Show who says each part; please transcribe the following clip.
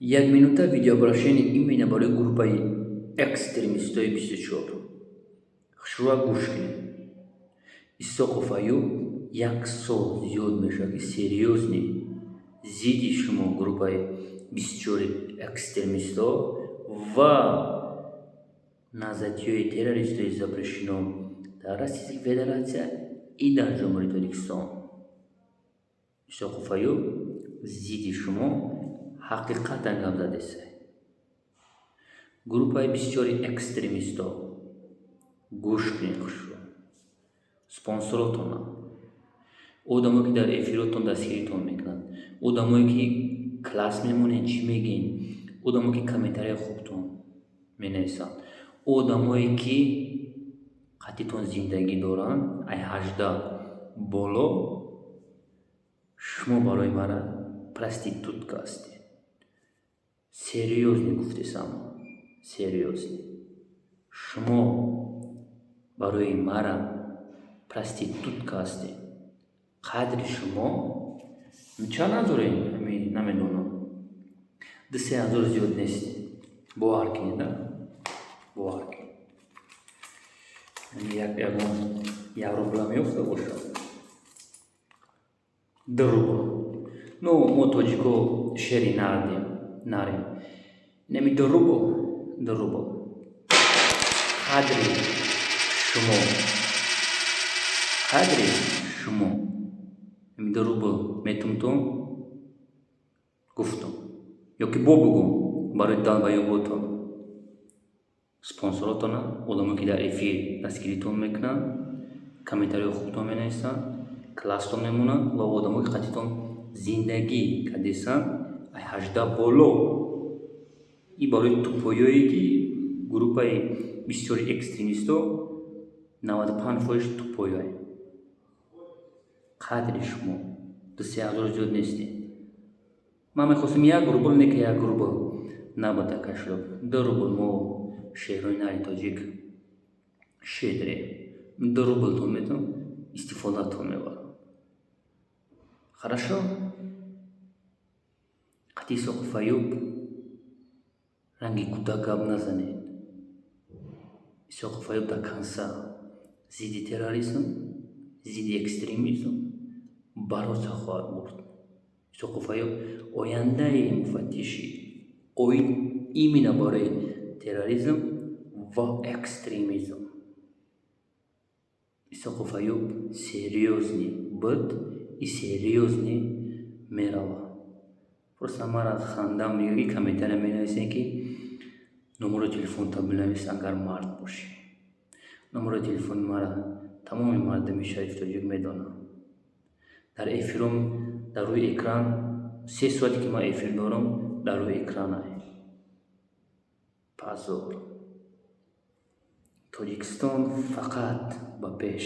Speaker 1: Як минута видеообращение именно барои группаи экстремистои 24. Хушрӯа гӯш кунед. Исоқов Аюб як сол зиёд мешавад, ки серьёзный зидди шумо, группаи 24-и экстремистҳо ва наҳзатиҳои террористои запрещено дар Российской Федерация и дар Ҷумҳурии Тоҷикистон. Исоқов Аюб зидди шумо ҳақиқатан гап задеса. Группаи 24-и экстремистҳо, гӯш кунед хушрӯ. Спонсоротонам, одамое ки дар эфиротон дастгиритон мекунанд, одамое ки класс мемонед, чӣ мегӯед, одамое ки комментарияи хубтон менависанд, одамое ки қатитон зиндагӣ доранд, ай 18 боло, шумо барои мара проститутка ҳастед. Серьёзный гуфтесам, серьёзный. Шумо барои мара проститутка ҳастед. Қадри шумо чанд ҳазорем, намедонам, 2-3 ҳазор зиёд нестед. Бовар кунед, бовар кунед. Ягон як рубла меёфта бошад, 2 рубл. Ну, мо тоҷико шери нардем, нарем. Инами 2 рубл, 2 рубл. Қадри шумо, қадри шумо ами 2 рубл метумтон гуфтум ё ки бо бугум барои долбоёботон, спонсоротона, одамое ки дар эфир дастгиритон мекунанд, комментарияҳои хубтон менависанд, класстон мемонанд ва одамое ки қатитон зиндагӣ кардесанд, ай 18 боло. И барои тупоёе ки группаи бисёри экстремистҳо 95% тупоёе. Қадри шумо 2-3 ҳазор зиёд нестед. Ман мехостам 1 рубл, не ки 1 рубл набуда кошелёк, 2 рубл. Мо шеърҳои нари тоҷик щедрые. 2 рублтон метавон истифодатон мебарам. Хорошо, қати Исоқов Аюб ранги кӯдак гап назанед. Исоқов Аюб до конца зидди терроризм, зидди экстремизм бороться хоҳад бурд. Исоқов Аюб ояндаи муфаттиши оид именно барои терроризм ва экстремизм. Исоқов Аюб серьёзный буд и серьёзный меравад. Просто мара хандам мегирад, ки комментария менависем, ки номерои телефонта бинавис, агар мард бошӣ. Номерои телефони мара тамоми мардуми шарифи тоҷик медонанд. Дар эфиром, дар рӯи экран, 3 соате ки ман эфир дорам, дар рӯи экранай. Позор. Тоҷикистон фақат ба пеш.